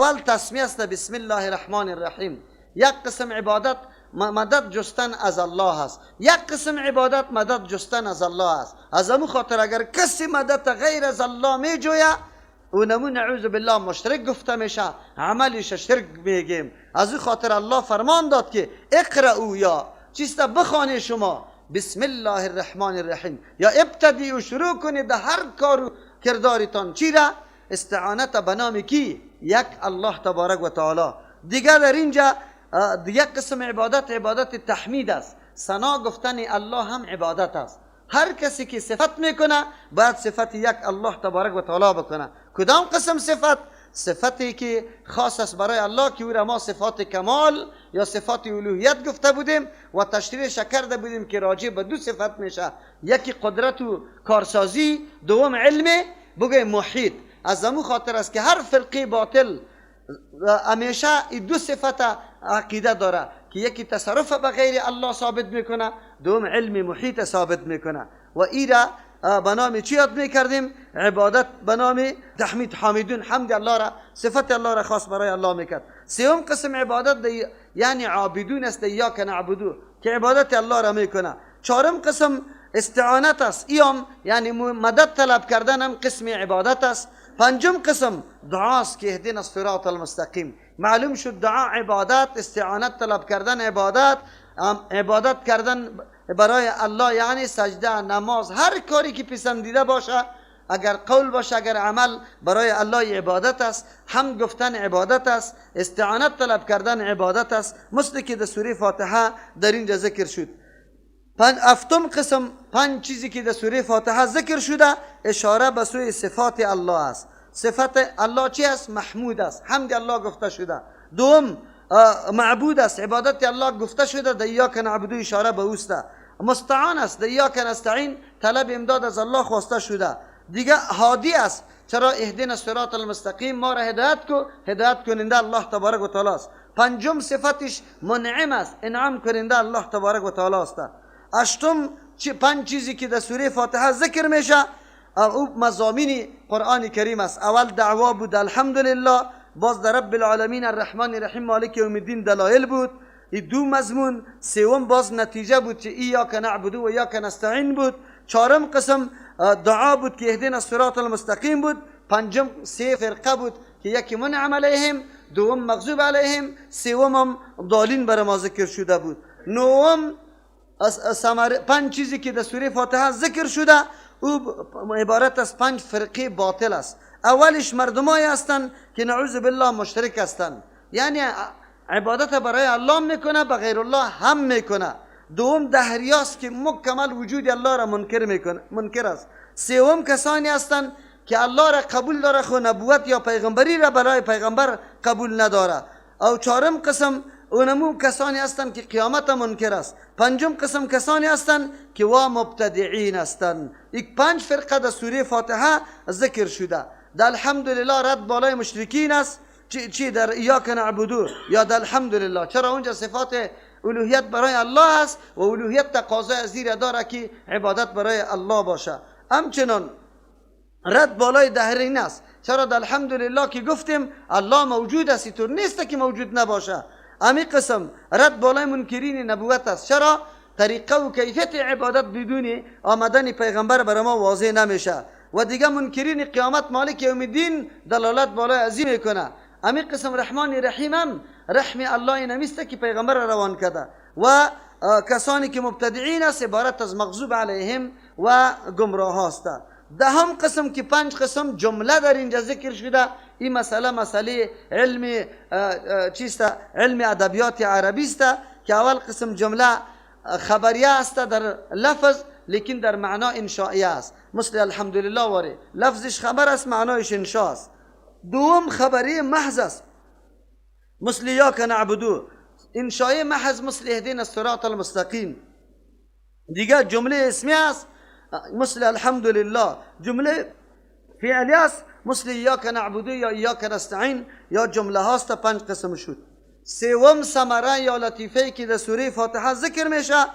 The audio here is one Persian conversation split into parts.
اول تسمیه است بسم الله الرحمن الرحیم. یک قسم عبادت مدد جستن از الله است، یک قسم عبادت مدد جستن از الله است. از امو خاطر اگر کسی مدد غیر از الله می جویه، او نمو نعوذ بالله مشرک گفته میشه، عملش شرک میگیم. از او خاطر الله فرمان داد که اقرأوا یا چیست بخوانید شما بسم الله الرحمن الرحیم، یا ابتدی و شروع کنید هر کار و کردارتان چی را؟ استعانت به نام کی؟ یک الله تبارک و تعالی. دیگه در اینجا دیگه قسم عبادت عبادت تحمید است. ثنا گفتن الله هم عبادت است. هر کسی که صفت میکنه باید صفت یک الله تبارک و تعالی بکنه. کدام قسم صفت؟ صفتی که خاص است برای الله که او را ما صفات کمال یا صفات الوهیت گفته بودیم و تشریح کرده بودیم که راجع به دو صفت میشه، یکی قدرت و کارسازی، دوم علم بگه محیط. از امو خاطر است که هر فرقه باطل همیشه این دو صفت عقیده داره که یکی تصرف به غیر الله ثابت میکنه، دوم علم محیط ثابت میکنه. و ایرا به نام چی یاد میکردیم؟ عبادت به نام تحمید، حامدون، حمد الله را، صفت الله را خاص برای الله میکرد. سوم قسم عبادت یعنی عابدون است، ایاک نعبدو، که عبادت الله را میکنه. چهارم قسم استعانت است، ایام یعنی مدد طلب کردن هم قسم عبادت است. پنجم قسم دعاست که اهدنا الصراط المستقیم. معلوم شد دعا عبادت، استعانت طلب کردن عبادت، عبادت کردن برای الله یعنی سجده، نماز، هر کاری که پسندیده باشه، اگر قول باشه اگر عمل، برای الله عبادت است. حمد گفتن عبادت است، استعانت طلب کردن عبادت است، مثل که در سوره فاتحه در اینجا ذکر شد. هفتم قسم، پنج چیزی که در سوره فاتحه ذکر شده اشاره به سوی صفات الله است. صفت الله چی است؟ محمود است، حمد الله گفته شده. دوم معبود است، عبادت الله گفته شده، در ایاک نعبدو اشاره به اوست. مستعان است، در ایاک نستعین طلب امداد از الله خواسته شده. دیگه هادی است، چرا؟ اهدنا الصراط المستقیم، ما را هدایت کو، هدایت کننده الله تبارک و تعالی است. پنجم صفتش منعم است، انعام کننده الله تبارک و تعالی است. هشتم پنج چیزی که در سوره فاتحه ذکر میشه او مضامین قرآن کریم است. اول دعوا بود الحمدلله، باز در رب العالمین الرحمن الرحیم مالک یوم الدین دلایل بود، این دو مضمون. سوم باز نتیجه بود که ایاک نعبد و ایاک نستعین بود. چهارم قسم دعا بود که اهدنا الصراط المستقیم بود. پنجم سه فرقه بود که یکی منعم علیهم، دوم مغضوب علیهم، سوم هم ضالین بر ما ذکر شده بود. نهم پنج چیزی که در سوره فاتحه ذکر شده او عبارت از پنج فرقه باطل است. اولش مردمایی هستند که نعوذ بالله مشرک هستند، یعنی عبادت برای الله میکنه به غیر الله هم میکنه. دوم دهریاست که مکمل وجود الله را منکر میکنه، منکر است. سوم کسانی هستند که الله را قبول داره خو نبوت یا پیغمبری را برای پیغمبر قبول نداره. او چهارم قسم اونمو کسانی هستند که قیامت منکر است. پنجم قسم کسانی هستند که وا مبتدعین هستند. یک پنج فرقه در سوره فاتحه ذکر شده. در الحمدلله رد بالای مشرکین است، چی در ایاک نعبدو یا در الحمدلله، چرا اونجا صفات الوهیت برای الله است و الوهیت تقاضای از زیر داره که عبادت برای الله باشه. همچنان رد بالای دهرین است، چرا در الحمدلله که گفتیم الله موجود است، اینطور نیست که موجود نباشه. امی قسم رد بالای منکرین نبوت است، چرا طریقه و کیفیت عبادت بدون آمدن پیغمبر برای ما واضح نمیشه. و دیگه منکرین قیامت مالک یوم الدین دلالت بالای عظیم میکنه. امی قسم رحمان رحیم هم رحم الله نمیسته که پیغمبر روان کرده. و کسانی که مبتدعین است عبارت از مغضوب علیهم و گمراه هاست. دهم قسم که پنج قسم جمله در اینجا ذکر شده، این مسئله مسئله علم چیست؟ علم ادبیات عربی است که اول قسم جمله خبریه است در لفظ، لیکن در معنا انشائیه است، مثل الحمدلله واره لفظش خبر است معنایش انشاء است. دوم خبری محض است، مثل ایاک نعبدو، انشائیه محض مثل اهدنا الصراط المستقیم. دیگه جمله اسمی است مثل الحمدلله، جمله فعلی است مثل ایاک نعبدو یا ایاک نستعین یا جمله هاست. پنج قسم شد. سوم ثمره یا لطیفه که در سوره فاتحه ذکر میشه،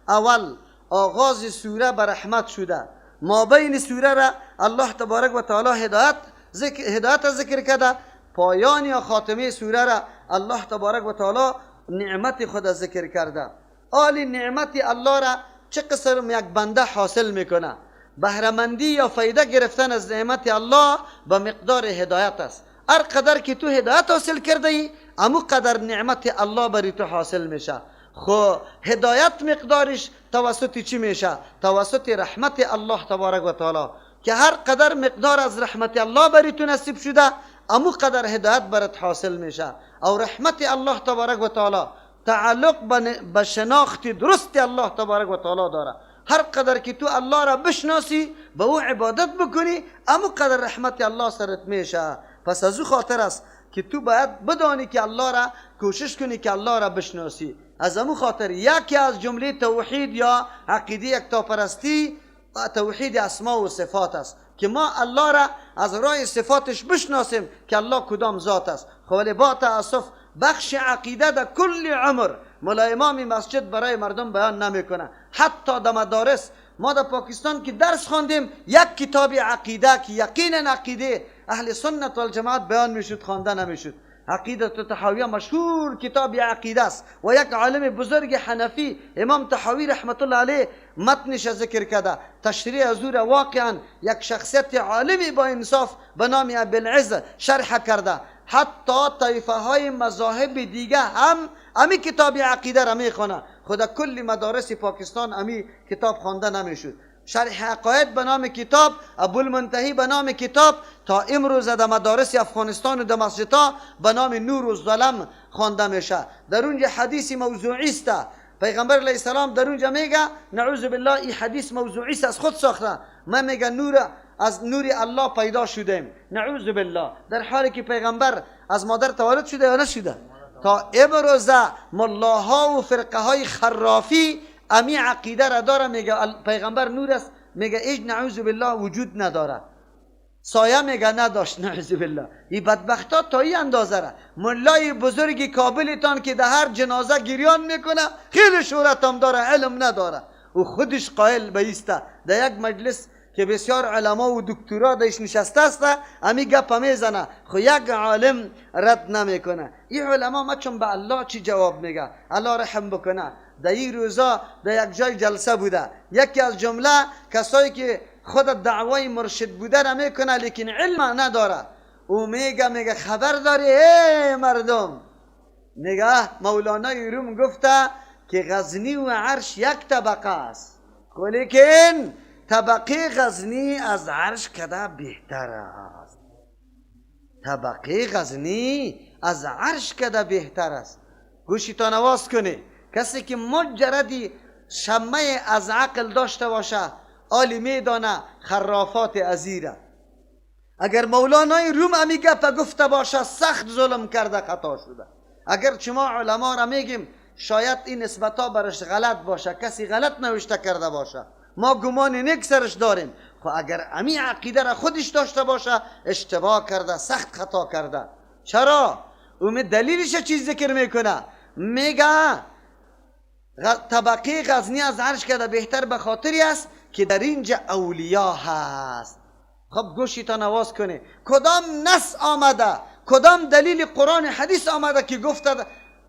اول آغاز سوره به رحمت شده، ما بین سوره را الله تبارک و تعالی هدایت ذکر کرده. پایان یا خاتمه سوره را الله تبارک و تعالی نعمت خود ذکر کرده. آلی نعمت الله را چه قسم یک بنده حاصل میکنه؟ بهره‌مندی یا فایده گرفتن از نعمت الله به مقدار هدایت است. هر قدر که تو هدایت حاصل کرده ای، امو قدر نعمت الله بری تو حاصل میشه. خو هدایت مقدارش توسط چی میشه؟ توسط رحمت الله تبارک و تعالی، که هر قدر مقدار از رحمت الله بری تو نصیب شده، امو قدر هدایت برات حاصل میشه. او رحمت الله تبارک و تعالی تعلق به شناخت درست الله تبارک و تعالی داره. هر قدر که تو الله را بشناسی، به او عبادت بکنی، امو قدر رحمت الله سرت میشه. پس از او خاطر است که تو باید بدانی که الله را کوشش کنی که الله را بشناسی. از امو خاطر یکی از جمله توحید یا عقیده یکتاپرستی توحید اسما و صفات است، که ما الله را از راه صفاتش بشناسیم که الله کدام ذات است. ولی با تاسف بخش عقیده در کل عمر ملا امام مسجد برای مردم بیان نمیکنه. حتی در مدارس ما در پاکستان که درس خواندیم، یک کتاب عقیده که یقینا عقیده اهل سنت والجماعت بیان میشد خوانده نمیشد. عقیده طحاویه مشهور کتاب عقیده است و یک عالم بزرگ حنفی امام طحاوی رحمت الله علیه متنش ذکر کرده، تشریح از او را واقعا یک شخصیت عالمی با انصاف به نام ابوالعز شرح کرده. حتی طایفه های مذاهب دیگه هم امی کتاب عقیده را میخوانه. خدا کل مدارس پاکستان امی کتاب خوانده نمیشد. شرح عقاید به نام کتاب، ابوالمنتهی به نام کتاب، تا امروز در مدارس افغانستان و در مسجدها به نام نور و ظلم خوانده میشه. در اونجا حدیث موضوعی است. پیغمبر علیه السلام در اونجا میگه نعوذ بالله این حدیث موضوعی است، از خود ساخته. ما میگه نور از نور الله پیدا شدیم، نعوذ بالله، در حالی که پیغمبر از مادر تولد شده یا نشده؟ تا امروز ملاها و فرقه های خرافی امی عقیده را داره، میگه پیغمبر نور است، میگه ایج نعوذ بالله وجود نداره، سایه میگه نداشت، نعوذ بالله. این بدبختا تا این اندازه را ملای بزرگ کابلتان که در هر جنازه گریان میکنه، خیلی شهرت هم داره، علم نداره، و خودش قائل به ایسته. در یک مجلس که بسیار علما و دکترا درش نشسته است، امی گپ میزنه، خو یک عالم رد نمیکنه. این علما ما چون به الله چی جواب میگه؟ الله رحم بکنه. در این روزا در یک جای جلسه بوده، یکی از جمله کسایی که خود دعوای مرشد بوده را میکنه لیکن علم نداره، او میگه خبر داری ای مردم؟ میگه مولانای روم گفته که غزنی و عرش یک طبقه است، ولیکن طبقه غزنی از عرش کده بهتر است. طبقه غزنی از عرش کده بهتر است. گوشی تا نواز کنی. کسی که مجردی شمه از عقل داشته باشه، آلی میدانه خرافات ازیره. اگر مولانای روم امی گپ گفته باشه، سخت ظلم کرده، خطا شده. اگر شما علما را میگیم شاید این نسبت ها برش غلط باشه، کسی غلط نوشته کرده باشه، ما گمان نیک سرش داریم، خب اگر امی عقیده را خودش داشته باشه، اشتباه کرده، سخت خطا کرده. چرا؟ او دلیلش چیز ذکر میکنه، میگه طبقه غزنی از عرش کرده بهتر به خاطری است که در اینجا اولیا هست. خب گوشی تا نواز کنه، کدام نص آمده، کدام دلیل قرآن حدیث آمده که گفته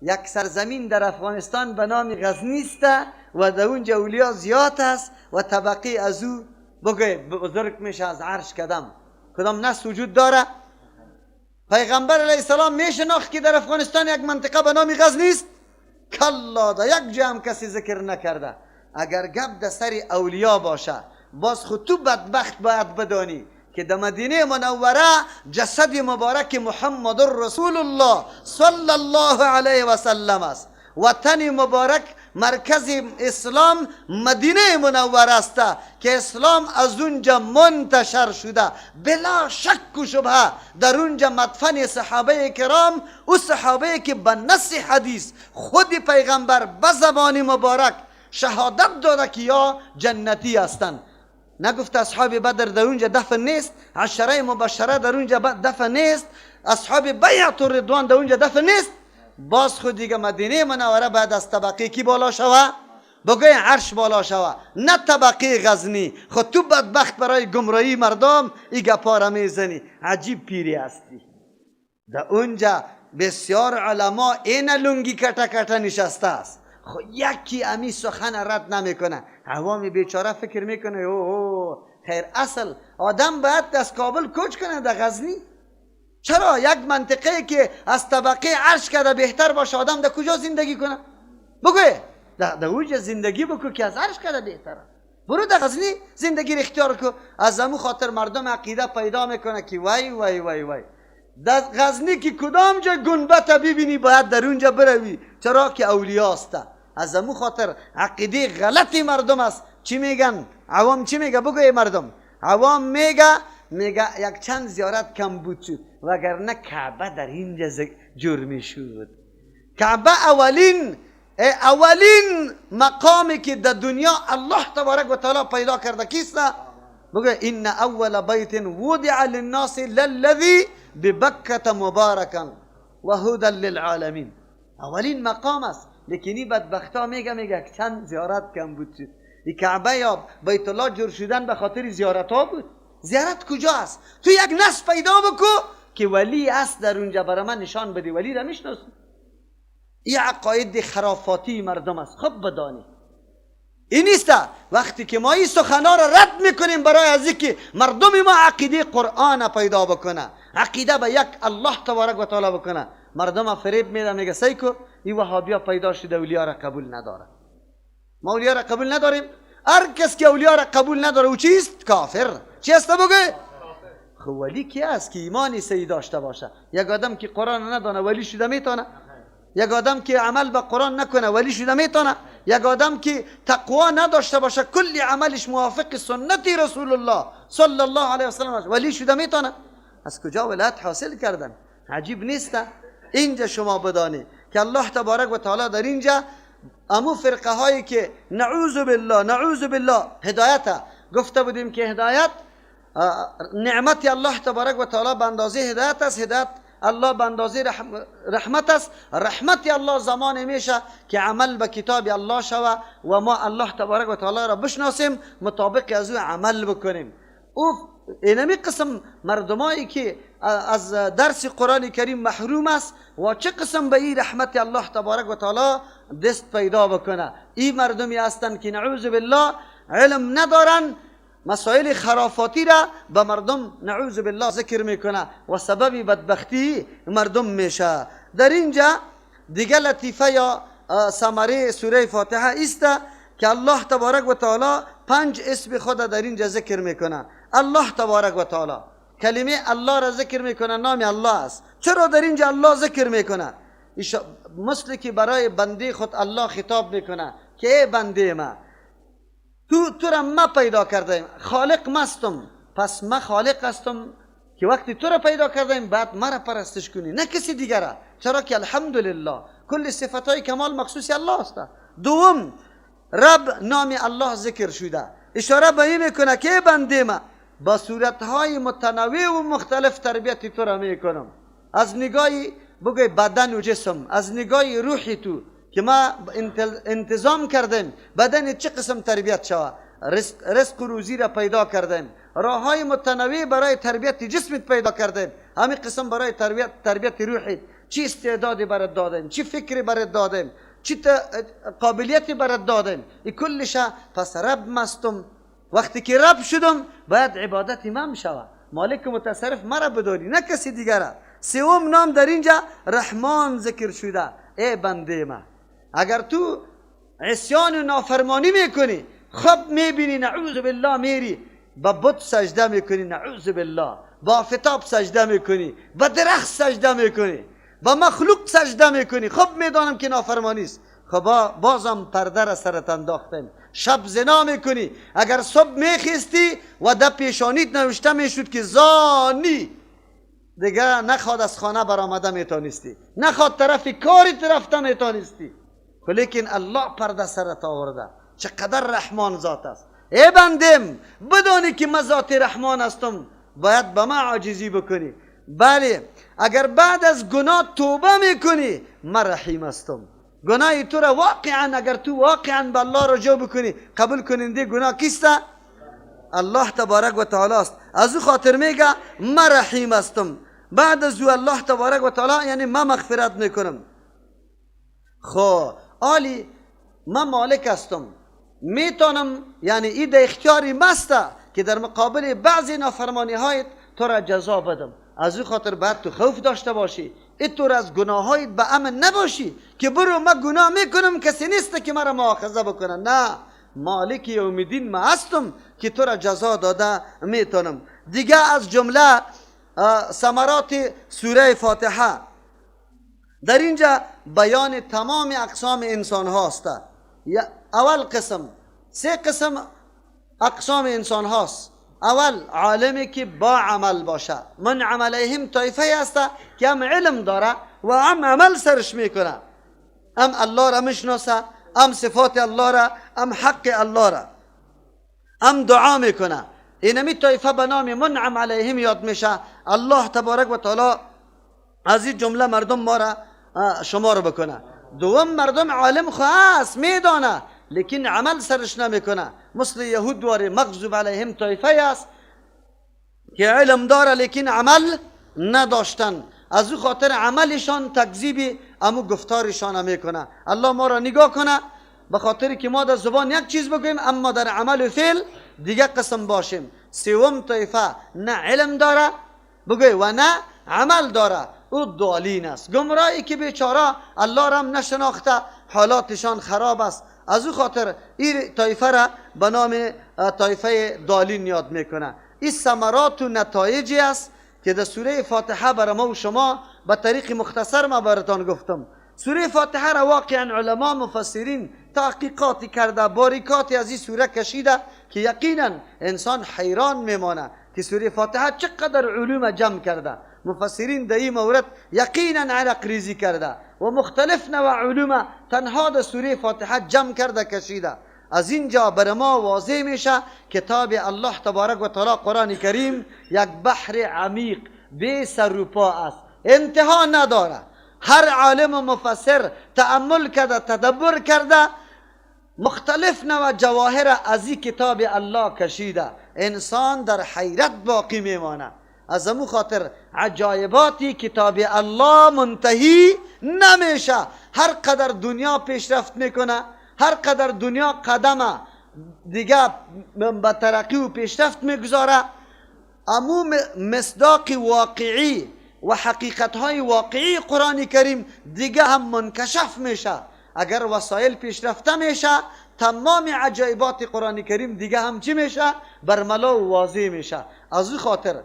یک سرزمین در افغانستان به نام غزنی است و در اونجا اولیا زیاد است و طبقه از او بگه بزرگ میشه از عرش کدام؟ کدام نص وجود داره؟ پیغمبر علیه السلام میشناخت که در افغانستان یک منطقه به نام غزنی است؟ کلا، در یک جا هم کسی ذکر نکرده. اگر گپ در سر اولیا باشه، باز خود تو بدبخت باید بدانی که در مدینه منوره جسد مبارک محمد رسول الله صلی الله علیه و سلم است. وطن مبارک مرکز اسلام مدینه منوره است که اسلام از اونجا منتشر شده بلا شک و شبهه. در اونجا مدفن صحابه کرام، او صحابه که به نص حدیث خود پیغمبر به زبان مبارک شهادت داده که یا جنتی هستند. نگفت اصحاب بدر در اونجا دفن نیست، عشره مبشره در اونجا دفن نیست، اصحاب بیعت الرضوان در اونجا دفن نیست. باز خود دیگه مدینه منوره بعد از طبقه کی بالا شوه؟ بگوی عرش بالا شوه، نه طبقه غزنی. خود تو بدبخت برای گمراهی مردم ای گپا را میزنی. عجیب پیری هستی. در اونجا بسیار علما این لنگی کته کته نشسته است. خب یکی امی سخن رد نمیکنه. عوام بیچاره فکر میکنه او خیر، اصل آدم باید از کابل کوچ کنه در غزنی. چرا؟ یک منطقه که از طبقه عرش کرده بهتر باشه آدم در کجا زندگی کنه؟ بگو در اونجا زندگی بکن که از عرش کرده بهتره. برو در غزنی زندگی رو اختیار کن. از امو خاطر مردم عقیده پیدا میکنه که وای وای وای وای، در غزنی که کدام جا گنبت ببینی باید در اونجا بروی، چرا که اولیا است. از امو خاطر عقیده غلطی مردم است. چی میگن عوام؟ چی میگه؟ بگو ای مردم. عوام میگه یک چند زیارت کم بود شد، وگرنه کعبه در اینجا جور میشد. کعبه اولین مقامی که در دنیا الله تبارک و تعالی پیدا کرده کیست؟ بگو ان اول بیت وضع للناس للذی ببکة مبارکا و هدى للعالمین. اولین مقام است. لیکن این بدبختا میگه چند زیارت کم بود شد. این کعبه یا بیت الله جور شدن به خاطر زیارت ها بود. زیارت کجا است؟ تو یک نص پیدا بکو که ولی است در اونجا، برای من نشان بده. ولی را میشناسی؟ این عقاید خرافاتی مردم است. خب بدانی این نیست. وقتی که ما این سخنا را رد میکنیم برای از اینکه مردم ما عقیده قرآن پیدا بکنه، عقیده به یک الله تبارک و تعالی بکنه، مردم فریب میده، میگه سیکو این وهابیا پیدا شده اولیا را قبول نداره. ما اولیا را قبول نداریم. هر کس که اولیا را قبول نداره او چیست؟ کافر. چی است بگه؟ خب ولی کی است که ایمانی صحیح داشته باشه؟ یک آدم که قرآن ندانه ولی شده میتونه؟ یک آدم که عمل به قرآن نکنه ولی شده میتونه؟ یک آدم که تقوا نداشته باشه کلی عملش موافق سنت رسول الله صلی الله علیه و سلم ولی شده میتونه؟ از کجا ولایت حاصل کردن؟ عجیب نیست؟ اینجا شما بدانی که الله تبارک و تعالی در اینجا امو فرقه هایی که نعوذ بالله نعوذ بالله هدایت گفته بودیم که هدایت نعمت الله تبارک و تعالی به اندازه هدایت است. هدایت الله به اندازه رحمت است. رحمت الله زمان میشه که عمل به کتاب الله شوه و ما الله تبارک و تعالی را بشناسیم، مطابق از او عمل بکنیم. او اینمی قسم مردمایی که از درس قرآن کریم محروم است و چه قسم به این رحمت الله تبارک و تعالی دست پیدا بکنه. این مردمی هستند که نعوذ بالله علم ندارن، مسائل خرافاتی را به مردم نعوذ بالله ذکر میکنه و سبب بدبختی مردم میشه. در اینجا دیگه لطیفه یا ثمره سوره فاتحه است که الله تبارک و تعالی 5 اسم خود در اینجا ذکر میکنه. الله تبارک و تعالی کلمه الله را ذکر میکنه، نام الله است. چرا در اینجا الله ذکر میکنه؟ مثل که برای بنده خود الله خطاب میکنه که ای بنده ما، تو را ما پیدا کردیم، خالق مستم، پس ما خالق هستم که وقتی تو را پیدا کردیم بعد مرا پرستش کنی، نه کسی دیگر را. چرا که الحمدلله کل صفتهای کمال مخصوص الله است. دوم، رب نام الله ذکر شده، اشاره به این میکنه که بنده ما با صورتهای متنوع و مختلف تربیت تو را میکنم، از نگاه بگوی بدن و جسم، از نگاه روحی تو که ما انتظام کردیم بدن چه قسم تربیت شوه، رزق و روزی را پیدا کردیم، راه های متنوع برای تربیت جسمت پیدا کردیم، همین قسم برای تربیت روحی چی استعدادی برات دادیم، چی فکری برات دادیم، چی قابلیتی برات دادیم، این کلش. پس رب مستم، وقتی که رب شدم باید عبادت من شوه، مالک متصرف مرا بدانی نه کسی دیگر. سوم نام در اینجا رحمان ذکر شده. ای بنده ما، اگر تو عصیان و نافرمانی میکنی، خب میبینی نعوذ بالله میری با بت سجده میکنی، نعوذ بالله با فتاب سجده میکنی، با درخت سجده میکنی، با مخلوق سجده میکنی، خب میدانم که نافرمانی است، خب بازم پرده را سرت انداختیم، شب زنا میکنی، اگر صبح میخیستی و در پیشانیت نوشته میشد که زانی، دیگه نخواد از خانه برآمده میتونستی، نخواد طرف کاری رفته میتونستی، لیکن الله پرده سرت آورده. چقدر رحمان ذات است. ای بندم بدانی که من ذات رحمان هستم، باید به من عاجزی بکنی. بله اگر بعد از گناه توبه میکنی، من رحیم هستم. گناه تو را واقعا اگر تو واقعا به الله رجوع بکنی، قبول کننده گناه کیست؟ الله تبارک و تعالی است. از او خاطر میگه من رحیم هستم. بعد از او الله تبارک و تعالی یعنی ما مغفرت میکنم. خب آلی ما مالک هستم، میتونم، یعنی ای در اختیاری مسته که در مقابل بعضی نافرمانی هایت تو را جزا بدم. از او خاطر باید تو خوف داشته باشی، ای تو را از گناه هایت به امن نباشی که برو ما گناه میکنم کسی نیست که مرا مؤاخذه بکنه. نه، مالک یوم الدین ما هستم که تو را جزا داده میتونم. دیگه از جمله ثمرات سوره فاتحه در اینجا بیان تمام اقسام انسان هاست. اول قسم، سه قسم اقسام انسان هاست. اول عالمی که با عمل باشه، من عملیهم طایفه است که هم علم داره و هم عمل سرش میکنه، هم الله را میشناسه، هم صفات الله را، هم حق الله را، هم دعا میکنه. اینمی طایفه به نام منعم علیهم یاد میشه. الله تبارک و تعالی از این جمله مردم ما را شما رو بکنه. دوم مردم عالم خو هست، میدانه، لیکن عمل سرش نمیکنه، مثل یهود واری مغضوب علیهم طایفه است که علم داره لیکن عمل نداشتن. از او خاطر عملشان تکذیب امو گفتارشان میکنه. الله ما را نگاه کنه، به خاطر که ما در زبان یک چیز بگوییم اما در عمل و فعل دیگه قسم باشیم. سوم طایفه نه علم داره بگوی و نه عمل داره، او دالین است، گمراهی که بیچاره الله را هم نشناخته، حالاتشان خراب است. از او خاطر این طایفه را به نام طایفه دالین یاد میکنه. این ثمرات و نتایجی است که در سوره فاتحه برای ما و شما به طریق مختصر ما براتان گفتم. سوره فاتحه را واقعا علما مفسرین تحقیقاتی کرده، باریکاتی از این سوره کشیده که یقینا انسان حیران میمانه که سوره فاتحه چقدر علوم جمع کرده. مفسرین در این مورد یقینا عرق ریزی کرده و مختلف نوع علوم تنها در سوره فاتحه جمع کرده کشیده. از اینجا بر ما واضح میشه کتاب الله تبارک و تعالی قرآن کریم یک بحر عمیق بی سر و پا است، انتها نداره. هر عالم و مفسر تأمل کرده، تدبر کرده، مختلف نوع جواهر از این کتاب الله کشیده. انسان در حیرت باقی میمانه. از امو خاطر عجایباتی کتاب الله منتهی نمیشه. هر قدر دنیا پیشرفت میکنه، هر قدر دنیا قدم دیگه به ترقی و پیشرفت میگذاره، امو مصداق واقعی و حقیقتهای واقعی قرآن کریم دیگه هم منکشف میشه. اگر وسایل پیشرفته میشه، تمام عجایبات قرآن کریم دیگه هم چی میشه؟ برملا و واضح میشه. از او خاطر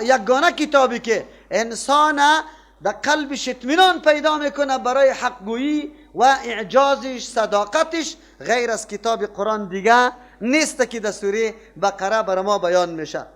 یگانه کتابی که انسان در قلبش اطمینان پیدا میکنه برای حقگویی و اعجازش، صداقتش، غیر از کتاب قرآن دیگه نیست که در سوره بقره بر ما بیان میشه.